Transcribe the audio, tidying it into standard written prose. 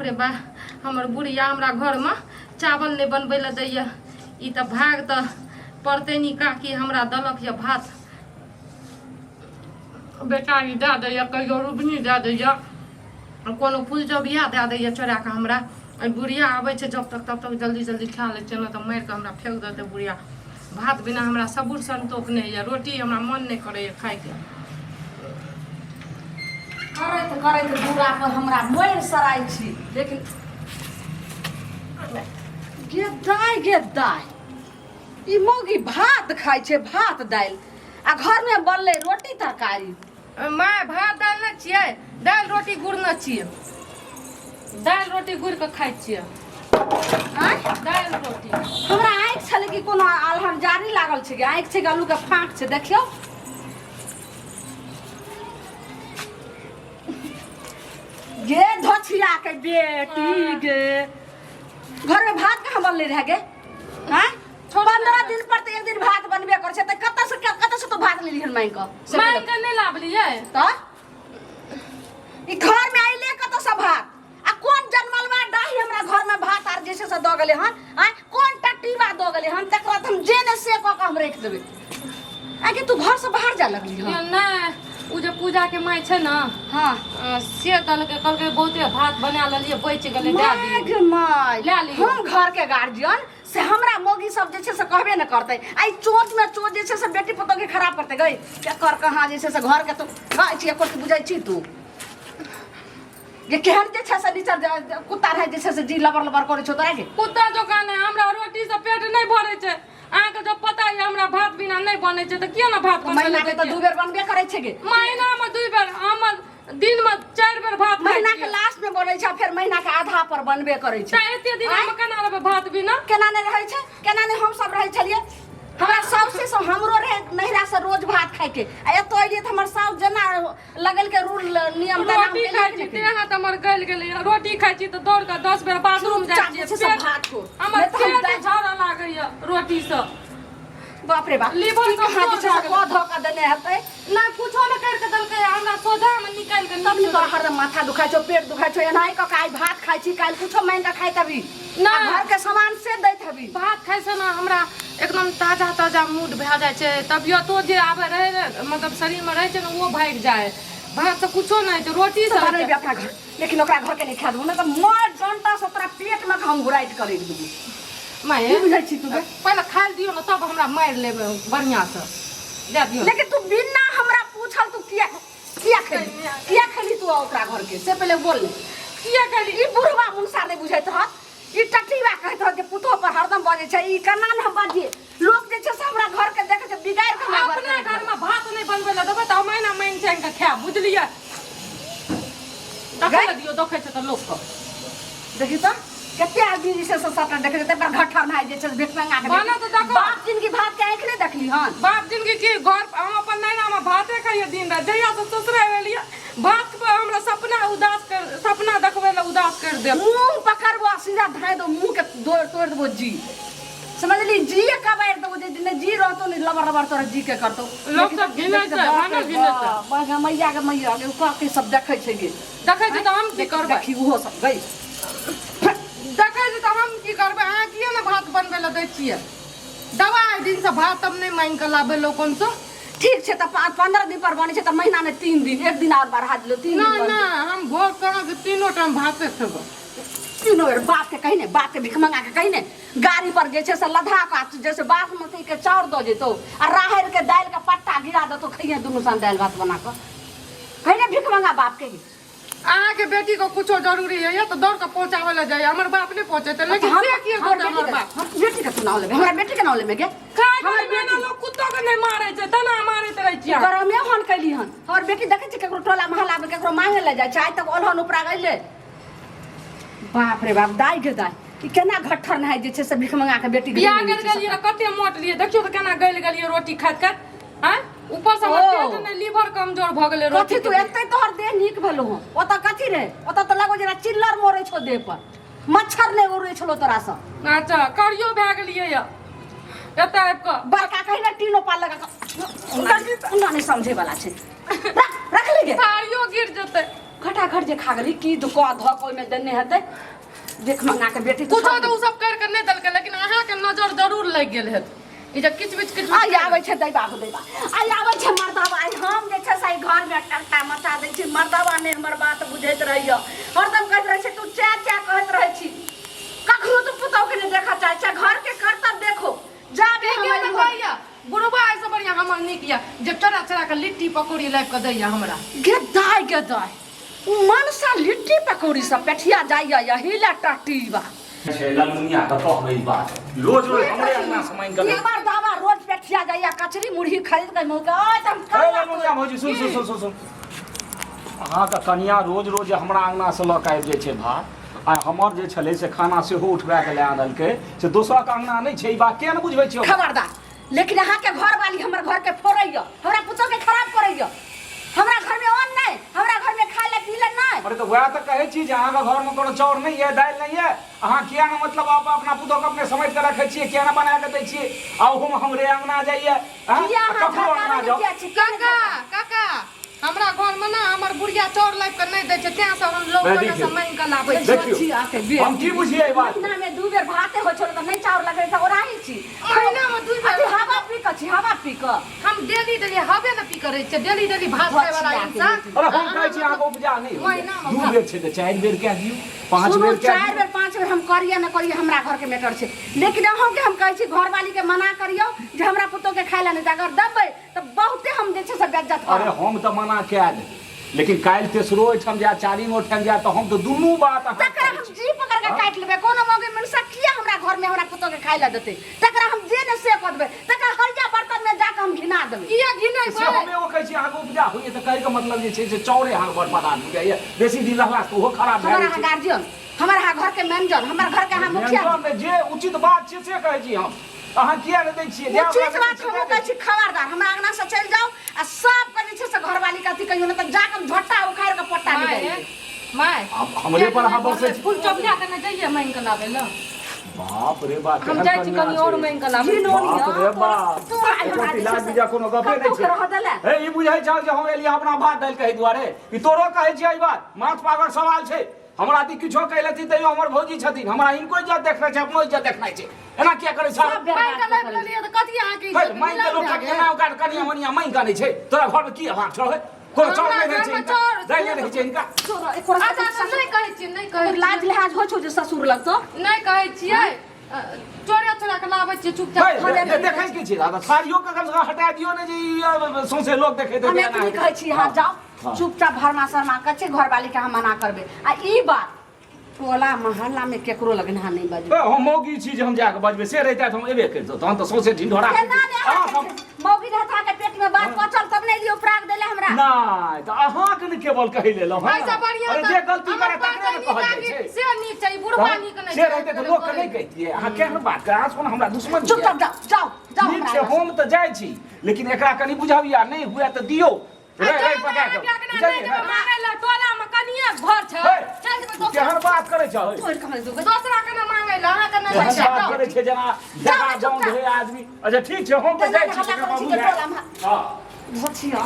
रे बा, हमर बुढ़िया हमरा घरमे चावल नहि बनबै लए दैया। ई तऽ भाग तऽ पड़तै नी काकी हमरा देलक यऽ भात। बेचारी दए दैया, कहियो रुबनी दए दैया, कोनो फुलचोबिया दए दैया चोरा कऽ हमरा। एहि बुढ़िया आबै छै जब तक तब तक जल्दी जल्दी खा लै छियै, नहि तऽ मारि कऽ हमरा फेक देतै बुढ़िया। भात बिना हमरा सबुर संतोख नहि होइए, रोटी हमरा मन नहि करैए खाइके। करैत करैत दूरा पर हमरा मरि सराइ छी, लेकिन गे दाइ गे दाइ, ई मौगी भात खाइ छै, भात दालि, आ घरमे बनलै रोटी तरकारी। माय, भात दालि नहि छियै, दालि रोटी गुड़ने छियै, दालि रोटी गुड़ि कऽ खाइ छियै। आँय? दालि रोटी। हमरा आँखि छलै कि कोनो अलहन जारी लागल छै कि आँखि छै कि आलूके फाँक छै? देखियौ गे धोछिया के बेटी गे, घर में भात कहाँ बनले रह गे? आँय, 15 दिन पर तऽ एक दिन भात बनबे करै छै, तऽ कतऽ से कतऽ से तू भात लेलिहन मांगि कऽ से? मांगि कऽ नहि लाबलियै। तऽ ई घर में अइले कतऽ से भात? आ कोन जनमलवा डाही हमरा घर में भात आर जे छै से दऽ गेलै हन? आँय, कोन टट्टीवा दऽ गेलै हन? तकर बाद हम जे ने से कऽ कऽ हम राखि देबै। आँय कि तू घर से बाहर जा लगली हन? नहि, ओ जे पूजा के माय छै ने, से देलकै, कहलकै बहुते भात बना लेलियै, बचि गेलै, दए माय दियौ। गे माय, लए लियौ। हम घर के गार्जियन से हमरा मौगी सब जे छै से कहबे ने करतै। आइ चोट में चोट जे छै से बेटी पुतोह के खराब करतै गई। एकर कहाँ जे छै से घर के तू खाइ छी, एकर बुझै छी तू जे केहन जे छै से नीचा कुत्ता रहै जे छै से जी लबर लबर करै छौ तोरा के? कुत्ता जकाँ नहि, हमरा रोटी से पेट नहि भरै छै। अहाँके जब पता यऽ हमरा भात बिना नहि बनै छै, तऽ किया ने भात बनबै महीना लए के तऽ दै 2 छियै? बेर बनबे करै छै गे। महीना मे 2 बेर, हम दिन मे 4 बेर भात खाइ महीना के छियै। लास्ट में बनै छै, फेर महीना के आधा पर बनबे करै छै। तऽ एते दिन हम केना रहबै भात बिना? केना नहि रहै छै? केना नहि हम सब रहै छलियै? हमरा साउसे से हमरो रहै नैहरा से रोज भात खाइके, आ एतऽ एलियै तऽ हमर साउस जेना लगल के रूल नियम तेना हम रोटी केलियै खाइ कि छी नहि देह हाथ हमर गलि गेलैया। रोटी खाइ छी तऽ दौड़ कऽ 10 बेर बाथरूम जाइ चुपचाप छियै। जे छै से पेट भात खो, हमर नहि तऽ हम पेट दालि- झड़ऽ लागैया रोटीसँ। बाप रे बाप, लीवर की कहाँ जे छै से कमजोर भए कऽ धऽ कऽ देने हेतै? नहि, कुछो नहि करि कऽ देलकै, हमरा सोझामे निकालि कऽ। तब ने तोरा हरदम माथा दुखाइ छौ, पेट दुखाइ छौ। एनाही कऽ कऽ आइ भात खाइ छी, काल्हि कुछो मांगि कऽ खाइत हबी। नहि। आ घर के सामान से दैत हबी। भात खाइ से ने हमरा एकदम ताजा ताजा मूड भए जाइ छै। तबियतो जे आबै रहै ने, मतलब शरीरमे रहै छै ने, ओहो भागि जाइ है। भात से कुछो नहि होइ छै, रोटी तऽ से होइ बनेबै छै। अपना घर, लेकिन ओकरा घर के नहि खा देबो, नहि तऽ मर डंटा से तोरा पेट में हम घुराइत करै देबो। माय, की बुझै छी तू गे? पहिले खाइ लए दियौ ने, तब हमरा मारि लेबै बढ़िआँसँ, दए दियौ। लेकिन तू बिना हमरा पूछल तू किया किया खेली, किया खेली तू ओकरा घर के, से पहिले बोल ने। किया खेली? ई बुढ़वा मुनसा नहि बुझैत रहत, ई टटीबा कहैत रहत जे पुतोह पर हरदम बजै छै। ई केना ने हम बजियै? लोक जे छै से हमरा घर के देखै छै, बिगाड़ि के हमरा घर अपना के। घरमे भात नहि बनबै लए देबै तऽ हम एना मानि चानि कऽ खायब, बुझलियै? देखै लए दियौ, देखै छै तऽ लोकके। देखी तऽ कते आदमी जे छै से सबटा देखै छै, तकर घट्ठर भाइ जे छै से भिख मंगा के। बना तऽ देखो। बाप जिनगी भात के आँखि नहि देखली हन। बाप जिनगी की घर, हम अपन नैहरामे भाते खाइए दिन राति। जहिया से ससुरा एलियै, भात पर हमरा सपना उदास कर, सपना देखबै लए उदास कर देब। मुंह पकड़बो आ सीधा धाँइ दो, मुंह के तोड़ देबो जी, समझली? जी कबारि देबो, जे दिन जी रहतो ने लबर लबर तोरा जी के करतो। लोक सब घिनै छै, भानस घिनै छै। बाप रे, मैया के मैया के, ओ के सब देखै छै गे। देखै छै तऽ हम की करबै? देखी ओहो सब गई। देखै छै तऽ हम की करबै? अहाँ किया ने भात बनबै लए दै छियै? दवा दिन से भात तब नहि मांगि कऽ लाबै लोक कोनसँ। ठीक छै, तऽ 15 दिन पर बनै छै तऽ महीना में 3 दिन, एक दिन और बढ़ा दिलो, 3 ना दिन ना, बनतै। हम भोर साँझ तीनो टाइम भाते खेबै। तीनो बेर बाप के कही ने, बाप के भीख मंगा के कही ने, गाड़ी पर जे छै से लधा के जैसे बासमती के चाउर दऽ जेतौ आ राहरि के दालि के पट्टा गिरा देतौ, खइहे दुनू सन दालि भात बना कऽ। कही ने भीख मंगा बाप के। अहाँके बेटी को कुछो जरूरी है तऽ दौड़ कऽ पहुँचाबै लए जाइए, हमर बाप नहि पहुँचेतै, लेकिन हम से किए हमर देतै बेटी हमर के बाप? हम बेटी के तू नाम लेबे, हमरा बेटी के नाम लेबे गे? खाय हमर के बेटी लोग कुत्तो के नहि मारै छै तेना मारैत रहै छियै। गरमे हन कैली हन। हमर बेटी देखै छी केकरो टोला मोहल्ला में केकरो मांगे ले जाइ छै? आइ तक ओलहन उपरा गेलै। बाप रे बाप, दाइ गे दाइ, ई केना घट्ठर नहाय जे छै से भीख मंगा के बेटी के बियाह देने कर छै गेलियै रहै, कते मोट रहियै, देखियौ तऽ केना गलि गेलियै रोटी खाइत खाइत। आँय, ऊपर से हमर ओ। पेट नहि, लीवर कमजोर भऽ गेलै रोटी कथी तू के। एते तोहर देह नीक भेलौ हँ? ओतऽ कथी रहे? ओतऽ तऽ लगो जेना चिल्लर मरै छौ देह पर, मच्छर नहि उड़ै छलो तोरा सँ। अच्छा, करियो भए गेलियै यऽ एतऽ आबि कऽ। बड़का कही ने टीनो पाल लगा कऽ, ओना नहि समझे वाला छै। रख, रख ले गे। साड़ियो गिर जेतै। खटाखट जे खा गेली की धोका धक ओहिमे देने हेतै देख मंगा के बेटी कुछो तऽ ओ सब करि कऽ नहि देलकै लेकिन अहाँके नजर जरूर लागि गेल हेत ई जे किच बिच किच आइ आबै छै दैबा हो दैबा आइ आबै छै मर्दाबा आइ हम जे छै से एहि घरमे टंटा मचा दै छी मर्दाबा नहि हमर बात बुझैत रहैए हरदम कहैत रहै छै तू चा चा कहैत रहै छी कखनो तू पुतौहके नहि देखऽ चाहै छै घरके करतब देखो जाबे हम एलियो कहैया बुढ़बा एहिसँ बढ़िआँ हमर नीक यऽ जे चोरा चोरा कऽ लिट्टी पकौड़ी लाबि कऽ दैया हमरा गे दाय गे दाय उ मनसा लिट्टी पकौड़ी सब पेठिया जाइया यही ला टटीबा छै ललमुनिया के कहबै ई बात रोज रोज हमरे अंगना से मांगि के एक बार दावा रोज पेठिया जाइया कचरी मुरही खरीद के मुँह के ओए तम ए ललमुनिया भौजी सुन सुन सुन सुन सुन अहाँके कनिया रोज रोज हमरा अंगना से लऽ के आबि जाइ छै भात आ हमर जे छलै से खाना सेहो उठबा के लए आनलकै से दोसरक अंगना नहि छै ई बात किया ने बुझबै छियै खबरदार लेकिन अहाँ के घर वाली हमर घर के फोड़ैया हमरा पुतोह के खराब करैया हमरा घर में अन्न नहीं हमरा घर में खाए ला पी ला नहीं अरे तऽ वएह तऽ कहै छी जे अहाँके घरमे कोनो चाउर नहि यऽ दालि नहि यऽ अहाँ किया ने मतलब आप अपना पुतोहके अपने समझि कऽ रखै छियै किया ने बना कऽ दै छियै आ ओहोमे हमरे अंगना जाइए आँय? किया आ अहाँ ककरो अंगना झकाबै जाउ किया छी किया काका काका हमरा घर में ना हमर बुढ़िया चाउर लाबि कऽ नहि दै छै तें से हम लोग देखियौ। कने से मांगि कऽ लाबै छी देखियौ। छी आके बेटी। हम की बुझियै ई बात महीना में दू बेर भाते होइ छल तऽ नहि चाउर लगै तऽ ओराही छी महीना में दू बेर अथी हवा पी कऽ छी हवा पी कऽ हम डेली डेली हवे ने पी करै छियै डेली डेली भात खाय वाला बचिया के इंसान बेटी। अरे हम कहै छी अहाँके उपजा नहि होइए महीनामे दू भात। बेर छै तऽ चारि बेर कए दियौ पाँच सुनू बेर कए चारि दियौ बेर पाँच बेर हम करिए न करिए हमरा घरके मैटर छै लेकिन अहूँके हम कहै छी घरवालीके मना करियौ जे हमरा पुतोहके खाय लए नहि दे अगर देबै तऽ बहुते हम जे छै से बेज्जत अरे करब हम तऽ मना कए देबै लेकिन काल्हि तेसरो ओहिठाम जाय चारिम ओहिठाम जाय तऽ हम तऽ दुनू बात अहाँके तकरा कहै हम छी। जी पकड़ के काटि लेबै कोनो मौगी मनुष्य किया हमरा घर में हमरा पुतोह के खाय लए देतै तकरा हम जे ने से कऽ देबै तकरा हरिया बर्तन में जाके हम घिना देबै किया घिनै से हम एगो कहै छी अहाँके उपजा होइए तऽ कहैके मतलब जे छै से चाउरे अहाँके बड़ पदार्थ बुझाइए बेसी दिन रहलासँ तऽ ओहो खराब भए हमर जाइ अहाँ छै गार्जियन हमर अहाँ घर के मैनेजर हमर घर के अहाँ मुखिया व्यंजन मे जे उचित बात छै से कहै छी हम अहाँ किया नहि दै छियै जे उचित हमरा बात दै छियै, हमहूँ कहै छी खबरदार हमरा अंगना से चलि जाउ आ सबके जे छै से घरवाली के अथी कहियो ने तऽ जाके हम झोटा उखाड़ि के पट्टा माय निकालि देबै। माय आब हमरे पर अहाँ बसै छी फूल चौकिया कने जइए मांगि कऽ लाबै लए बाप रे बाप हम जाइ छी कनी और मांगि कऽ लाबै घिनौनी बाप रे बाप तोरा आइ एको हमरा जे इलाज छै से बीजा कोनो गपे नहि कतौ छै के रहऽ देले हे ई बुझै छौ जे हम एलियै अपना भात दालि कहै दुआरे ई तोरो कहै छियै ई बात माथ पागल सवाल छै हमरा दी किछो कहि लेथिन तैयो हमर भौजी छथिन हमरा हिनको इज्जत देखनाइ छै अपनो इज्जत देखनाइ छै एना किया करै छह सब मांगि कऽ लाबि लेलियै तऽ कथी अहाँके हे इज्जत मांगि के लोक भए गेल? एना ओकरा कनिया मनिया मांगि के आनै छै तोरा घर में की अभाव छौ हे कोनो चाउर हमरा नहि रहै छै घरमे हिनका चाउर- दालि नहि रहै छै हिनका तोरा एको रत्ती अच्छा अच्छा नहि कहै छियै नहि कहै लाज छियै लिहाज होइ छौ जे ससुर लग तो नहि कहै छियै चोरे चोरा के लाबै छियै चुपचाप हे, देखै की छै दादा साड़ियो के कम से कम हटा दियौ ने जे ई सौंसे लोक देखैत हम हेतै एतनी एना कहै छी अहाँ जाउ हाँ। चुपचाप भरमा शर्मा के छै घरवाली के हम मना करबै आ ई बात टोला मोहल्ला में केकरो लग अहाँ नहि बजबै ए, हम मौगी छी जे हम जाके बजबै से रहितै तऽ हम एबे करितहुँ तहन तऽ सौंसे ढिंढोरा केना ने अहाँ अहाँके सब मौगी रहत अहाँके पेट में बात पचल तब नहि लियौ प्राग देले हमरा नहि तऽ अहाँके ने केवल कहि लेलहुँ हँ ऐसा बढ़िया अरे तऽ जे गलती हमर करे तकरे ने पार्टी कहल नीक जाइ लागी, छै से नीक छै ई बुढ़बा नीक नहि से छै रहितै तऽ लोकके नहि कहितियै अहाँ केहन बात करै अहाँ सुन हमरा दुश्मन छियै। चुपचाप जाउ जाउ जाउ ठीक हमरा छै हम तऽ जाइ छी लेकिन एकरा कनि बुझबिया नहि हुए तऽ दियौ आ रे रे चलू पका ने, कऽ अहाँके अङ्गना बुझलियै नहि ने? जेबै मांगै लए, टोलामे कनिए घर छै हे, चलि जेबै तू केहन बात करै छह तोड़ि कऽ हमरा दुगो दोसरा के ने मांगै लए अहाँके नहि केहन छै बात करै छै जेना जाउ जगह ने जाउन चुपचाप। रहै आदमी अच्छा ठीक छै हम तऽ तेना जाइ ने छी हल्ला तकर करै छी बाबू जे टोलामे हँ धोछिया